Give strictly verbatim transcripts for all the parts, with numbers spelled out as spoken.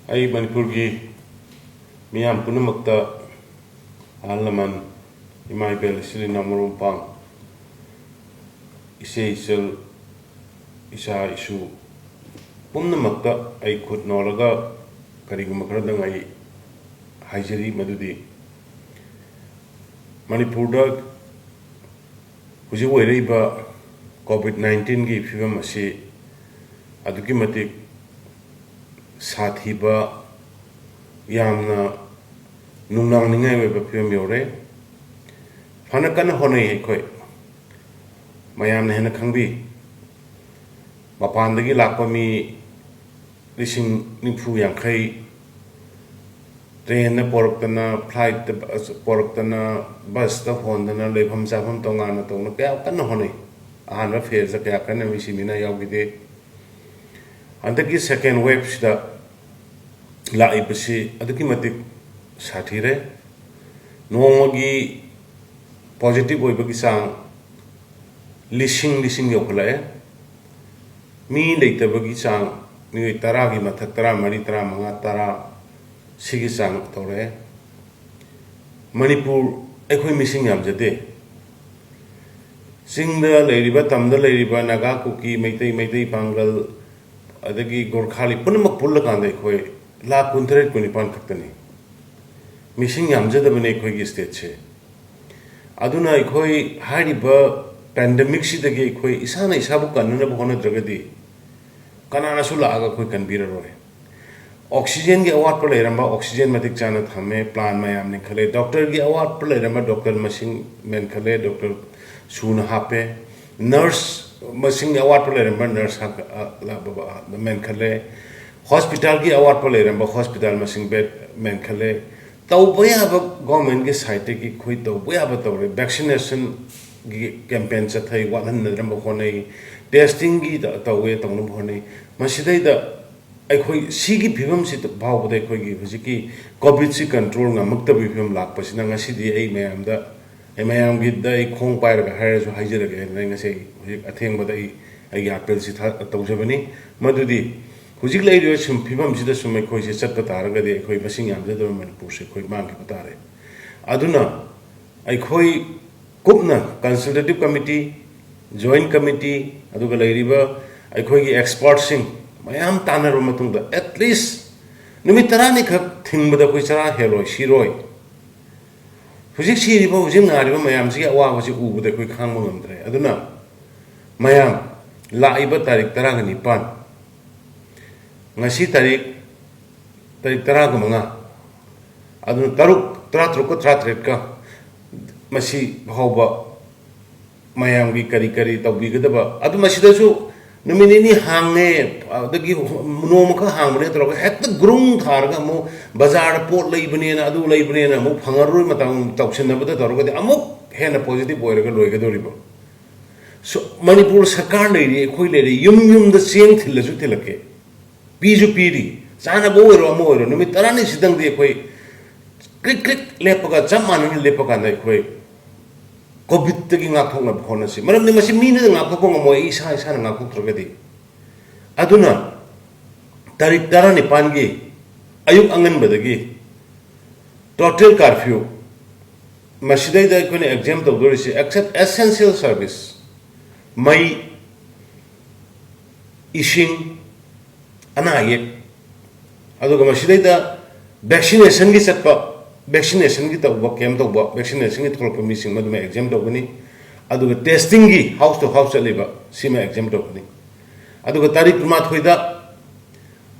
ꯑꯩ ꯃꯅꯤꯄꯨꯔꯒꯤ ꯃꯤꯌꯥꯝ ꯄꯨꯝꯅꯃꯛꯇ, ꯑꯍꯜ ꯂꯃꯟ, ꯏꯃꯥ ꯏꯕꯦꯜ, ꯏꯆꯤꯜ ꯏꯅꯥꯎ, ꯃꯔꯨꯞ ꯃꯄꯥꯡ, ꯏꯆꯦ ꯏꯆꯜ, ꯏꯆꯥ ꯏꯁꯨ ꯄꯨꯝꯅꯃꯛꯇ ꯑꯩ ꯈꯨꯠ ꯅꯣꯜꯂꯒ ꯀꯔꯤꯒꯨꯝꯕ ꯈꯔꯗꯪ ꯑꯩ ꯍꯥꯏꯖꯔꯤ꯫ ꯃꯗꯨꯗꯤ ꯃꯅꯤꯄꯨꯔꯗ ꯍꯧꯖꯤꯛ ꯑꯣꯏꯔꯛꯏꯕ ꯀꯣꯚꯤꯗ ꯅꯥꯏꯟꯇꯤꯟꯒꯤ ꯐꯤꯕꯝ ꯑꯁꯤ ꯑꯗꯨꯛꯀꯤ ꯃꯇꯤꯛ ꯁꯥꯊꯤꯕ, ꯌꯥꯝꯅ ꯅꯨꯡꯅꯥꯡꯅꯤꯡꯉꯥꯏ ꯑꯣꯏꯕ ꯐꯤꯕꯝ ꯌꯧꯔꯦ꯫ ꯐꯅ ꯀꯟꯅ ꯍꯣꯠꯅꯩ ꯑꯩꯈꯣꯏ, ꯃꯌꯥꯝꯅ ꯍꯦꯟꯅ ꯈꯪꯕꯤ꯫ ꯃꯄꯥꯟꯗꯒꯤ ꯂꯥꯛꯄ ꯃꯤ ꯂꯤꯁꯤꯡ ꯅꯤꯐꯨ ꯌꯥꯡꯈꯩ ꯇ꯭ꯔꯦꯟꯗ ꯄꯣꯔꯛꯇꯅ, ꯐ꯭ꯂꯥꯏꯠꯇ ꯄꯣꯔꯛꯇꯅ, ꯕꯁꯇ ꯍꯣꯟꯗꯅ, ꯂꯩꯐꯝ ꯆꯥꯐꯝ ꯇꯣꯉꯥꯟꯅ ꯇꯧꯅ ꯀꯌꯥ ꯀꯟꯅ ꯍꯣꯠꯅꯩ꯫ ꯑꯍꯥꯟꯕ ꯐꯦꯖꯇ ꯀꯌꯥ ꯀꯟꯅ ꯃꯤ ꯁꯤꯃꯤꯅꯥ ꯌꯥꯎꯈꯤꯗꯦ꯫ ꯍꯟꯗꯛꯀꯤ ꯁꯦꯀꯦꯟ ꯋꯦꯕꯁꯤꯗ ꯂꯥꯛꯏꯕꯁꯤ ꯑꯗꯨꯛꯀꯤ ꯃꯇꯤꯛ ꯁꯥꯊꯤꯔꯦ꯫ ꯅꯣꯡꯃꯒꯤ ꯄꯣꯖꯤꯇꯤꯚ ꯑꯣꯏꯕꯒꯤ ꯆꯥꯡ ꯂꯤꯁꯤꯡ ꯂꯤꯁꯤꯡ ꯌꯧꯈꯠꯂꯛꯑꯦ꯫ ꯃꯤ ꯂꯩꯇꯕꯒꯤ ꯆꯥꯡ, ꯃꯤꯑꯣꯏ ꯇꯔꯥꯒꯤ ꯃꯊꯛ, ꯇꯔꯥꯃꯔꯤ, ꯇꯔꯥꯃꯉꯥ, ꯇꯔꯥ, ꯁꯤꯒꯤ ꯆꯥꯡ ꯇꯧꯔꯛꯑꯦ꯫ ꯃꯅꯤꯄꯨꯔ ꯑꯩꯈꯣꯏ ꯃꯤꯁꯤꯡ ꯌꯥꯝꯖꯗꯦ꯫ ꯆꯤꯡꯗ ꯂꯩꯔꯤꯕ, ꯇꯝꯗ ꯂꯩꯔꯤꯕ ꯅꯥꯒꯥ, ꯀꯨꯀꯤ, ꯃꯩꯇꯩ, ꯃꯩꯇꯩ ꯄꯥꯡꯒꯜ, ꯑꯗꯒꯤ ꯒꯣꯔꯈꯥꯂꯤ ꯄꯨꯝꯅꯃꯛ ꯄꯨꯜꯂꯀꯥꯟꯗ ꯑꯩꯈꯣꯏ ꯂꯥꯈ ꯀꯨꯟꯇꯔꯦꯠ, ꯀꯨꯟꯅꯤꯄꯥꯟ ꯈꯛꯇꯅꯤ꯫ ꯃꯤꯁꯤꯡ ꯌꯥꯝꯖꯗꯕꯅꯤ ꯑꯩꯈꯣꯏꯒꯤ ꯁ꯭ꯇꯦꯠꯁꯦ꯫ ꯑꯗꯨꯅ ꯑꯩꯈꯣꯏ ꯍꯥꯏꯔꯤꯕ ꯄꯦꯟꯗꯦꯃꯤꯛꯁꯤꯗꯒꯤ ꯑꯩꯈꯣꯏ ꯏꯁꯥꯅ ꯏꯁꯥꯕꯨ ꯀꯟꯅꯅꯕ ꯍꯣꯠꯅꯗ꯭ꯔꯒꯗꯤ ꯀꯅꯥꯅꯁꯨ ꯂꯥꯛꯑꯒ ꯑꯩꯈꯣꯏ ꯀꯟꯕꯤꯔꯔꯣꯏ꯫ ꯑꯣꯛꯁꯤꯖꯦꯟꯒꯤ ꯑꯋꯥꯠꯄ ꯂꯩꯔꯝꯕ, ꯑꯣꯛꯁꯤꯖꯦꯟ ꯃꯇꯤꯛ ꯆꯥꯅ ꯊꯝꯃꯦ, ꯄ꯭ꯂꯥꯟ ꯃꯌꯥꯝ ꯂꯤꯡꯈꯠꯂꯦ꯫ ꯗꯣꯛꯇꯔꯒꯤ ꯑꯋꯥꯠꯄ ꯂꯩꯔꯝꯕ, ꯗꯣꯛꯇꯔ ꯃꯁꯤꯡ ꯃꯦꯟꯈꯠꯂꯦ, ꯗꯣꯛꯇꯔ ꯁꯨꯅ ꯍꯥꯞꯄꯦ꯫ ꯅꯔꯁ ꯃꯁꯤꯡꯒꯤ ꯑꯋꯥꯠꯄ ꯂꯩꯔꯝꯕ, ꯅꯔꯁ ꯍꯥꯞ-, ꯑ, ꯂ-, ꯕ-, ꯕ-, ꯃꯦꯟꯈꯠꯂꯦ꯫ ꯍꯣꯁꯄꯤꯇꯥꯜꯒꯤ ꯑꯋꯥꯠꯄ ꯂꯩꯔꯝꯕ, ꯍꯣꯁꯄꯤꯇꯥꯜ ꯃꯁꯤꯡ ꯕꯦꯗ ꯃꯦꯟꯈꯠꯂꯦ꯫ ꯇꯧꯕ ꯌꯥꯕ ꯒꯣꯔꯃꯦꯟꯒꯤ ꯁꯥꯏꯠꯇꯒꯤ ꯑꯩꯈꯣꯏ ꯇꯧꯕ ꯌꯥꯕ ꯇꯧꯔꯦ꯫ ꯚꯦꯛꯁꯤꯅꯦꯁꯟꯒꯤ ꯀꯦꯝꯄꯦꯟ ꯆꯠꯊꯩ, ꯋꯥꯠꯍꯟꯅꯗꯅꯕ ꯍꯣꯠꯅꯩ꯫ ꯇꯦꯁꯇꯤꯡꯒꯤ ꯇ-, ꯇꯧꯋꯦ, ꯇꯧꯅꯕ ꯍꯣꯠꯅꯩ꯫ ꯃꯁꯤꯗꯩꯗ ꯑꯩꯈꯣꯏ ꯁꯤꯒꯤ ꯐꯤꯕꯝꯁꯤ ꯐꯥꯎꯕꯗ ꯑꯩꯈꯣꯏꯒꯤ ꯍꯧꯖꯤꯛꯀꯤ ꯀꯣꯚꯤꯗꯁꯤ ꯀꯟꯇ꯭ꯔꯣꯜ ꯉꯝꯃꯛꯇꯕꯒꯤ ꯐꯤꯕꯝ ꯂꯥꯛꯄꯁꯤꯅ ꯉꯁꯤꯗꯤ ꯑꯩ ꯃꯌꯥꯝꯗ, ꯑꯩ ꯃꯌꯥꯝꯒꯤꯗ ꯑꯩ ꯈꯣꯡ ꯄꯥꯏꯔꯒ ꯍꯥꯏꯔꯁꯨ ꯍꯥꯏꯖꯔꯒꯦ ꯍꯥꯏꯗꯅ ꯑꯩ ꯉꯁꯤ ꯍꯧꯖꯤꯛ ꯑꯊꯦꯡꯕꯗ ꯑꯩ ꯑꯩꯒꯤ ꯑꯥꯄꯤꯜꯁꯤ ꯊꯥ-, ꯇꯧꯖꯕꯅꯤ꯫ ꯃꯗꯨꯗꯤ ꯍꯧꯖꯤꯛ ꯂꯩꯔꯤꯕ ꯁꯨꯝ ꯐꯤꯕꯝꯁꯤꯗ ꯁꯨꯝ ꯑꯩꯈꯣꯏꯁꯦ ꯆꯠꯄ ꯇꯥꯔꯒꯗꯤ ꯑꯩꯈꯣꯏ ꯃꯁꯤꯡ ꯌꯥꯝꯖꯗꯕ ꯃꯅꯤꯄꯨꯔꯁꯦ ꯑꯩꯈꯣꯏ ꯃꯥꯡꯈꯤꯕ ꯇꯥꯔꯦ꯫ ꯑꯗꯨꯅ ꯑꯩꯈꯣꯏ ꯀꯨꯞꯅ consultative committee, joint committee, ꯑꯗꯨꯒ ꯂꯩꯔꯤꯕ ꯑꯩꯈꯣꯏꯒꯤ expertꯁꯤꯡ ꯃꯌꯥꯝ ꯇꯥꯟꯅꯔꯕ ꯃꯇꯨꯡꯗ at least ꯅꯨꯃꯤꯠ ꯇꯔꯥꯅꯤꯈꯛ ꯊꯤꯡꯕꯗ ꯑꯩꯈꯣꯏ ꯆꯔꯥ ꯍꯦꯜꯂꯣꯏ, ꯁꯤꯔꯣꯏ꯫ ꯍꯧꯖꯤꯛ ꯁꯤꯔꯤꯕ, ꯍꯧꯖꯤꯛ ꯅꯥꯔꯤꯕ ꯃꯌꯥꯝꯁꯤꯒꯤ ꯑꯋꯥꯕꯁꯤ ꯎꯕꯗ ꯑꯩꯈꯣꯏ ꯈꯥꯡꯕ ꯉꯝꯗ꯭ꯔꯦ꯫ ꯑꯗꯨꯅ ꯃꯌꯥꯝ, ꯂꯥꯛꯏꯕ ꯇꯥꯔꯤꯛ ꯇꯔꯥꯒ ꯅꯤꯄꯥꯟ, ꯉꯁꯤ ꯇꯥꯔꯤꯛ, ꯇꯥꯔꯤꯛ ꯇꯔꯥꯒ ꯃꯉꯥ, ꯑꯗꯨꯅ ꯇꯔꯨꯛ, ꯇꯔꯥꯇꯔꯨꯛꯀ ꯇꯔꯥꯇꯔꯦꯠꯀ ꯃꯁꯤ ꯐꯥꯎꯕ ꯃꯌꯥꯝꯒꯤ ꯀꯔꯤ ꯀꯔꯤ ꯇꯧꯕꯤꯒꯗꯕ, ꯑꯗꯨ ꯃꯁꯤꯗꯁꯨ ꯅꯨꯃꯤꯠ ꯅꯤꯅꯤ ꯍꯥꯡꯉꯦ, ꯑꯗꯒꯤ ꯅꯣꯡꯃꯈꯛ ꯍꯥꯡꯕꯅꯦ ꯇꯧꯔꯒ ꯍꯦꯛꯇ ꯒ꯭ꯔꯨꯡ ꯊꯥꯔꯒ ꯑꯃꯨꯛ ꯕꯖꯥꯔꯗ ꯄꯣꯠ ꯂꯩꯕꯅꯦꯅ, ꯑꯗꯨ ꯂꯩꯕꯅꯦꯅ ꯑꯃꯨꯛ ꯐꯪꯉꯔꯣꯏ ꯃꯇꯝ ꯇꯧꯁꯤꯟꯅꯕꯗ ꯇꯧꯔꯒꯗꯤ ꯑꯃꯨꯛ ꯍꯦꯟꯅ positive ꯑꯣꯏꯔꯒ ꯂꯣꯏꯒꯗꯧꯔꯤꯕ꯫ ꯁꯨ-, ꯃꯅꯤꯄꯨꯔ ꯁꯔꯀꯥꯔ ꯂꯩꯔꯤ, ꯑꯩꯈꯣꯏ ꯂꯩꯔꯤ, ꯌꯨꯝ ꯌꯨꯝꯗ ꯆꯦꯡ ꯊꯤꯜꯂꯁꯨ ꯊꯤꯜꯂꯛꯀꯦ, ꯄꯤꯁꯨ ꯄꯤꯔꯤ, ꯆꯥꯅꯕ ꯑꯣꯏꯔꯣ ꯑꯃ ꯑꯣꯏꯔꯣ, ꯅꯨꯃꯤꯠ ꯇꯔꯥꯅꯤꯁꯤꯗꯪꯗꯤ ꯑꯩꯈꯣꯏ ꯀ꯭ꯔꯤꯛ ꯀ꯭ꯔꯤꯛ ꯂꯦꯞꯄꯒ, ꯆꯞ ꯃꯥꯟꯅꯅ ꯂꯦꯞꯄ ꯀꯥꯟꯗ ꯑꯩꯈꯣꯏ ꯀꯣꯚꯤꯗꯇꯒꯤ ꯉꯥꯛꯊꯣꯛꯅꯕ ꯍꯣꯠꯅꯁꯤ꯫ ꯃꯔꯝꯗꯤ ꯃꯁꯤ ꯃꯤꯅ ꯉꯥꯛꯊꯣꯛꯄ ꯉꯝꯃꯣꯏ, ꯑꯩ ꯏꯁꯥ ꯏꯁꯥꯅ ꯉꯥꯛꯊꯣꯛꯇ꯭ꯔꯒꯗꯤ꯫ ꯑꯗꯨꯅ ꯇꯥꯔꯤꯛ ꯇꯔꯥꯅꯤꯄꯥꯟꯒꯤ ꯑꯌꯨꯛ ꯑꯉꯟꯕꯗꯒꯤ total curfew, ꯃꯁꯤꯗꯩꯗ ꯑꯩꯈꯣꯏꯅ exempt ꯇꯧꯗꯣꯔꯤꯁꯤ except essential service, ꯃꯩ, ꯏꯁꯤꯡ, ꯑꯅꯥ ꯑꯌꯦꯛ, ꯑꯗꯨꯒ ꯃꯁꯤꯗꯩꯗ vaccinationꯒꯤ ꯆꯠꯄ, vaccinationꯒꯤ ꯇꯧꯕ, camp ꯇꯧꯕ, vaccinationꯒꯤ ꯊꯣꯛꯂꯛꯄ ꯃꯤꯁꯤꯡ ꯃꯗꯨꯃ exempt ꯇꯧꯒꯅꯤ꯫ ꯑꯗꯨꯒ testingꯒꯤ house to house ꯆꯠꯂꯤꯕ ꯁꯤꯃ exempt ꯇꯧꯒꯅꯤ꯫ ꯑꯗꯨꯒ ꯇꯥꯔꯤꯛ ꯀꯨꯟꯃꯥꯊꯣꯏꯗ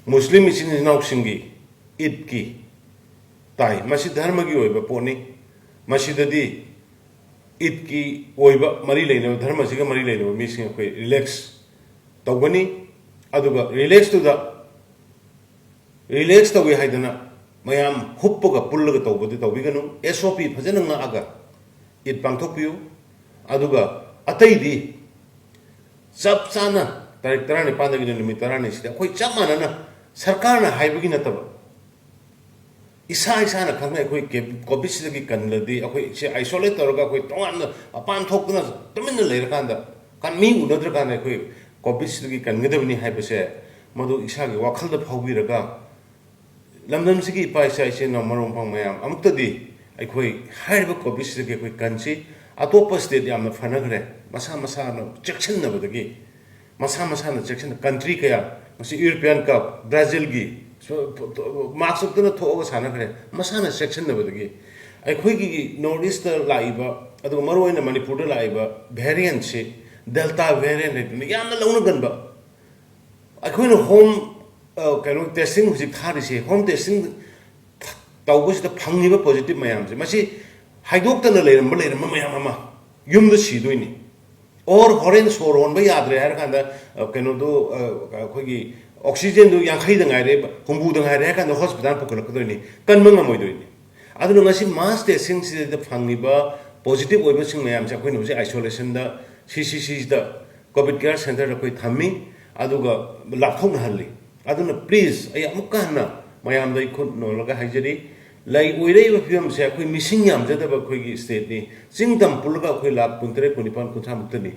ꯃꯨꯁꯂꯤꯝ ꯏꯆꯤꯟ ꯏꯅꯥꯎꯁꯤꯡꯒꯤ ꯏꯗꯀꯤ ꯇꯥꯏ꯫ ꯃꯁꯤ ꯙꯔꯃꯒꯤ ꯑꯣꯏꯕ ꯄꯣꯠꯅꯤ꯫ ꯃꯁꯤꯗꯗꯤ ꯏꯗꯀꯤ ꯑꯣꯏꯕ ꯃꯔꯤ ꯂꯩꯅꯕ, ꯙꯔꯃꯁꯤꯒ ꯃꯔꯤ ꯂꯩꯅꯕ ꯃꯤꯁꯤꯡ ꯑꯩꯈꯣꯏ relax ꯇꯧꯒꯅꯤ꯫ ꯑꯗꯨꯒ relaxꯇꯨꯗ, relax ꯇꯧꯏ ꯍꯥꯏꯗꯅ ꯃꯌꯥꯝ ꯍꯨꯞꯄꯒ ꯄꯨꯜꯂꯒ ꯇꯧꯕꯗꯤ ꯇꯧꯕꯤꯒꯅꯨ꯫ SOP ꯐꯖꯅ ꯉꯥꯛꯑꯒ ꯏꯗ ꯄꯥꯡꯊꯣꯛꯄꯤꯌꯨ꯫ ꯑꯗꯨꯒ ꯑꯇꯩꯗꯤ ꯆꯞ ꯆꯥꯅ ꯇꯥꯔꯤꯛ ꯇꯔꯥꯅꯤꯄꯥꯟꯗꯒꯤꯅ ꯅꯨꯃꯤꯠ ꯇꯔꯥꯅꯤꯁꯤꯗ ꯑꯩꯈꯣꯏ ꯆꯞ ꯃꯥꯟꯅꯅ, ꯁꯔꯀꯥꯔꯅ ꯍꯥꯏꯕꯒꯤ ꯅꯠꯇꯕ, ꯏꯁꯥ ꯏꯁꯥꯅ ꯈꯪꯅ ꯑꯩꯈꯣꯏ ꯀꯦ-, ꯀꯣꯚꯤꯗꯁꯤꯗꯒꯤ ꯀꯟꯂꯗꯤ, ꯑꯩꯈꯣꯏ ꯁꯤ isolate ꯇꯧꯔꯒ ꯑꯩꯈꯣꯏ ꯇꯣꯉꯥꯟꯅ ꯃꯄꯥꯟ ꯊꯣꯛꯇꯅ ꯇꯨꯃꯤꯟꯅ ꯂꯩꯔꯀꯥꯟꯗ, ꯀꯟ-, ꯃꯤ ꯎꯅꯗ꯭ꯔꯀꯥꯟꯗ ꯑꯩꯈꯣꯏ ꯀꯣꯚꯤꯗꯁꯤꯗꯒꯤ ꯀꯟꯒꯗꯕꯅꯤ ꯍꯥꯏꯕꯁꯦ ꯃꯗꯨ ꯏꯁꯥꯒꯤ ꯋꯥꯈꯜꯗ ꯐꯥꯎꯕꯤꯔꯒ, ꯂꯝꯗꯝꯁꯤꯒꯤ ꯏꯄꯥ ꯏꯆꯥ ꯏꯆꯤꯟ ꯏꯅꯥꯎ ꯃꯔꯨꯞ ꯃꯄꯥꯡ ꯃꯌꯥꯝ, ꯑꯃꯨꯛꯇꯗꯤ ꯑꯩꯈꯣꯏ ꯍꯥꯏꯔꯤꯕ ꯀꯣꯚꯤꯗꯁꯤꯗꯒꯤ ꯑꯩꯈꯣꯏ ꯀꯟꯁꯤ꯫ ꯑꯇꯣꯞꯄ ꯁ꯭ꯇꯦꯠ ꯌꯥꯝꯅ ꯐꯅꯈ꯭ꯔꯦ, ꯃꯁꯥ ꯃꯁꯥꯅ ꯆꯦꯛꯁꯤꯟꯅꯕꯗꯒꯤ꯫ ꯃꯁꯥ ꯃꯁꯥꯅ ꯆꯦꯛꯁꯤꯟꯅ, ꯀꯟꯇ꯭ꯔꯤ ꯀꯌꯥ, ꯉꯁꯤ ꯌꯨꯔꯣꯄꯤꯌꯥꯟ ꯀꯞ, ꯕ꯭ꯔꯥꯖꯤꯜꯒꯤ ꯃꯥꯛꯁ ꯎꯞꯇꯅ ꯊꯣꯛꯑꯒ ꯁꯥꯟꯅꯈ꯭ꯔꯦ, ꯃꯁꯥꯅ ꯆꯦꯛꯁꯤꯟꯅꯕꯗꯒꯤ꯫ ꯑꯩꯈꯣꯏꯒꯤ ꯅꯣꯔꯠ ꯏꯁꯇ ꯂꯥꯛꯏꯕ, ꯑꯗꯨꯒ ꯃꯔꯨꯑꯣꯏꯅ ꯃꯅꯤꯄꯨꯔꯗ ꯂꯥꯛꯏꯕ ꯚꯦꯔꯤꯌꯦꯟꯁꯤ, ꯗꯦꯜꯇꯥ ꯚꯦꯔꯤꯌꯦꯟ ꯍꯥꯏꯗꯨꯅ ꯌꯥꯝꯅ ꯂꯧꯅꯒꯟꯕ꯫ ꯑꯩꯈꯣꯏꯅ ꯍꯣꯝ, ꯑ, ꯀꯩꯅꯣ, ꯇꯦꯁꯇꯤꯡ ꯍꯧꯖꯤꯛ ꯊꯥꯔꯤꯁꯦ, ꯍꯣꯝ ꯇꯦꯁꯇꯤꯡ ꯇꯧꯕꯁꯤꯗ ꯐꯪꯉꯤꯕ ꯄꯣꯖꯤꯇꯤꯚ ꯃꯌꯥꯝꯁꯦ, ꯃꯁꯤ ꯍꯥꯏꯗꯣꯛꯇꯅ ꯂꯩꯔꯝꯕ, ꯂꯩꯔꯝꯕ ꯃꯌꯥꯝ ꯑꯃ ꯌꯨꯝꯗ ꯁꯤꯗꯣꯏꯅꯤ꯫ ꯑꯣꯔ ꯍꯣꯔꯦꯟ ꯁꯣꯔ ꯍꯣꯟꯕ ꯌꯥꯗ꯭ꯔꯦ ꯍꯥꯏꯔ ꯀꯥꯟꯗ, ꯑ, ꯀꯩꯅꯣꯗꯣ, ꯑ, ꯑꯩꯈꯣꯏꯒꯤ ꯑꯣꯛꯁꯤꯖꯦꯟꯗꯣ ꯌꯥꯡꯈꯩꯗ ꯉꯥꯏꯔꯦ, ꯍꯨꯝꯐꯨꯗ ꯉꯥꯏꯔꯦ ꯍꯥꯏꯔ ꯀꯥꯟꯗ ꯍꯣꯁꯄꯤꯇꯥꯜ ꯄꯨꯈꯠꯂꯛꯀꯗꯣꯏꯅꯤ, ꯀꯟꯕ ꯉꯝꯃꯣꯏꯗꯣꯏꯅꯤ꯫ ꯑꯗꯨꯅ ꯉꯁꯤ ꯃꯥꯁ ꯇꯦꯁꯇꯤꯡꯁꯤꯗ ꯐꯪꯉꯤꯕ ꯄꯣꯖꯤꯇꯤꯚ ꯑꯣꯏꯕꯁꯤꯡ ꯃꯌꯥꯝꯁꯦ ꯑꯩꯈꯣꯏꯅ ꯍꯧꯖꯤꯛ ꯑꯥꯏꯁꯣꯂꯦꯁꯟꯗ, ꯁꯤ ꯁꯤ ꯁꯤꯁꯤꯗ, ꯀꯣꯚꯤꯗ ꯀꯦꯌꯔ ꯁꯦꯟꯇꯔꯗ ꯑꯩꯈꯣꯏ ꯊꯝꯃꯤ, ꯑꯗꯨꯒ ꯂꯥꯞꯊꯣꯛꯅꯍꯜꯂꯤ꯫ ꯑꯗꯨꯅ ꯄ꯭ꯂꯤꯖ, ꯑꯩ ꯑꯃꯨꯛꯀ ꯍꯟꯅ ꯃꯌꯥꯝꯗ ꯑꯩ ꯈꯨꯠ ꯅꯣꯜꯂꯒ ꯍꯥꯏꯖꯔꯤ, ꯂꯩ ꯑꯣꯏꯔꯛꯏꯕ ꯐꯤꯕꯝꯁꯦ, ꯑꯩꯈꯣꯏ ꯃꯤꯁꯤꯡ ꯌꯥꯝꯖꯗꯕ ꯑꯩꯈꯣꯏꯒꯤ ꯁ꯭ꯇꯦꯠꯅꯤ꯫ ꯆꯤꯡ ꯇꯝ ꯄꯨꯜꯂꯒ ꯑꯩꯈꯣꯏ ꯂꯥꯈ ꯀꯨꯟꯇꯔꯦꯠ, ꯀꯨꯟꯅꯤꯄꯥꯟ, ꯀꯨꯟꯊ꯭ꯔꯥꯃꯨꯛꯇꯅꯤ꯫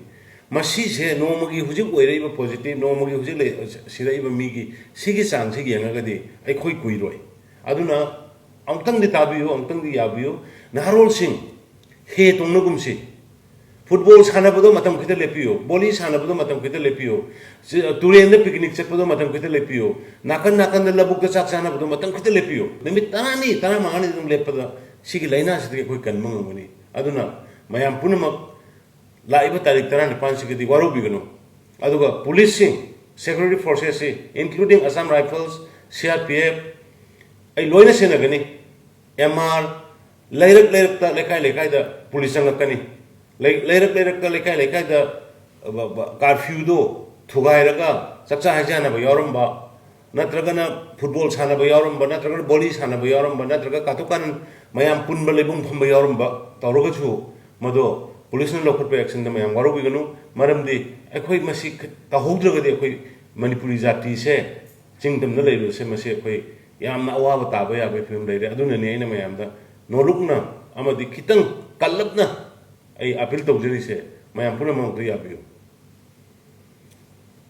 ꯃꯁꯤꯁꯦ ꯅꯣꯡꯃꯒꯤ ꯍꯧꯖꯤꯛ ꯑꯣꯏꯔꯛꯏꯕ ꯄꯣꯖꯤꯇꯤꯚ, ꯅꯣꯡꯃꯒꯤ ꯍꯧꯖꯤꯛ ꯂꯩ-, ꯁꯤꯔꯛꯏꯕ ꯃꯤꯒꯤ ꯁꯤꯒꯤ ꯆꯥꯡꯁꯤ ꯌꯦꯡꯉꯒꯗꯤ ꯑꯩꯈꯣꯏ ꯀꯨꯏꯔꯣꯏ꯫ ꯑꯗꯨꯅ ꯑꯃꯨꯛꯇꯪꯗꯤ ꯇꯥꯕꯤꯌꯨ, ꯑꯃꯨꯛꯇꯪꯗꯤ ꯌꯥꯕꯤꯌꯨ꯫ ꯅꯍꯥꯔꯣꯜꯁꯤꯡ, ꯍꯦ ꯇꯣꯡꯅꯒꯨꯝꯁꯤ꯫ ꯐꯨꯠꯕꯣꯜ ꯁꯥꯟꯅꯕꯗꯣ ꯃꯇꯝ ꯈꯤꯇ ꯂꯦꯞꯄꯤꯌꯨ, ꯚꯣꯂꯤ ꯁꯥꯟꯅꯕꯗꯣ ꯃꯇꯝ ꯈꯤꯇ ꯂꯦꯞꯄꯤꯌꯨ, ꯆ-, ꯇꯨꯔꯦꯟꯗ ꯄꯤꯛꯅꯤꯛ ꯆꯠꯄꯗꯣ ꯃꯇꯝ ꯈꯤꯇ ꯂꯦꯞꯄꯤꯌꯨ, ꯅꯥꯀꯟ ꯅꯥꯀꯟꯗ ꯂꯧꯕꯨꯛꯇ ꯆꯥꯛ ꯆꯥꯅꯕꯗꯣ ꯃꯇꯝ ꯈꯤꯇ ꯂꯦꯞꯄꯤꯌꯨ꯫ ꯅꯨꯃꯤꯠ ꯇꯔꯥꯅꯤ, ꯇꯔꯥꯃꯉꯥꯅꯤ ꯑꯗꯨꯝ ꯂꯦꯞꯄꯗ ꯁꯤꯒꯤ ꯂꯥꯏꯅꯥꯁꯤꯗꯒꯤ ꯑꯩꯈꯣꯏ ꯀꯟꯕ ꯉꯝꯒꯅꯤ꯫ ꯑꯗꯨꯅ ꯃꯌꯥꯝ ꯄꯨꯝꯅꯃꯛ ꯂꯥꯛꯏꯕ ꯇꯥꯔꯤꯛ ꯇꯔꯥꯅꯤꯄꯥꯟꯁꯤꯒꯗꯤ ꯋꯥꯔꯧꯕꯤꯒꯅꯨ꯫ ꯑꯗꯨꯒ ꯄꯨꯂꯤꯁꯁꯤꯡ, security ꯐꯣꯔꯁꯦꯁꯁꯤ, including Assam Rifles, C R P F, ꯑꯩ ꯂꯣꯏꯅ ꯁꯦꯟꯅꯒꯅꯤ꯫ M R, ꯂꯩꯔꯛ ꯂꯩꯔꯛꯇ, ꯂꯩꯀꯥꯏ ꯂꯩꯀꯥꯏꯗ ꯄꯨꯂꯤꯁ ꯆꯪꯂꯛꯀꯅꯤ꯫ ꯂꯩ-, ꯂꯩꯔꯛ ꯂꯩꯔꯛꯇ, ꯂꯩꯀꯥꯏ ꯂꯩꯀꯥꯏꯗ, ꯑ, ꯕ-, ꯕ-, ꯀꯥꯔꯐ꯭ꯌꯨꯗꯣ ꯊꯨꯒꯥꯏꯔꯒ ꯆꯥꯛꯆꯥ ꯍꯩꯖꯥꯟꯅꯕ ꯌꯥꯎꯔꯝꯕ, ꯅꯠꯇ꯭ꯔꯒꯅ ꯐꯨꯠꯕꯣꯜ ꯁꯥꯟꯅꯕ ꯌꯥꯎꯔꯝꯕ, ꯅꯠꯇ꯭ꯔꯒꯅ ꯚꯣꯂꯤ ꯁꯥꯟꯅꯕ ꯌꯥꯎꯔꯝꯕ, ꯅꯠꯇ꯭ꯔꯒ ꯀꯥꯇꯨ ꯀꯥꯔꯟ ꯃꯌꯥꯝ ꯄꯨꯟꯕ ꯂꯩꯕꯨꯡ ꯐꯝꯕ ꯌꯥꯎꯔꯝꯕ ꯇꯧꯔꯒꯁꯨ, ꯃꯗꯣ ꯄꯨꯂꯤꯁꯅ ꯂꯧꯈꯠꯄ ꯑꯦꯛꯁꯟꯗ ꯃꯌꯥꯝ ꯋꯥꯔꯧꯕꯤꯒꯅꯨ꯫ ꯃꯔꯝꯗꯤ ꯑꯩꯈꯣꯏ ꯃꯁꯤ ꯈ-, ꯇꯧꯍꯧꯗ꯭ꯔꯒꯗꯤ ꯑꯩꯈꯣꯏ ꯃꯅꯤꯄꯨꯔꯤ ꯖꯥꯇꯤꯁꯦ, ꯆꯤꯡꯗꯝꯗ ꯂꯩꯔꯤꯕꯁꯦ, ꯃꯁꯤ ꯑꯩꯈꯣꯏ ꯌꯥꯝꯅ ꯑꯋꯥꯕ ꯇꯥꯕ ꯌꯥꯕꯒꯤ ꯐꯤꯕꯝ ꯂꯩꯔꯦ꯫ ꯑꯗꯨꯅꯅꯤ ꯑꯩꯅ ꯃꯌꯥꯝꯗ ꯅꯣꯂꯨꯛꯅ ꯑꯃꯗꯤ ꯈꯤꯇꯪ ꯀꯜꯂꯞꯅ ꯑꯩ ꯑꯄꯤꯜ ꯇꯧꯖꯔꯤꯁꯦ, ꯃꯌꯥꯝ ꯄꯨꯝꯅꯃꯛꯇ ꯌꯥꯕꯤꯌꯨ꯫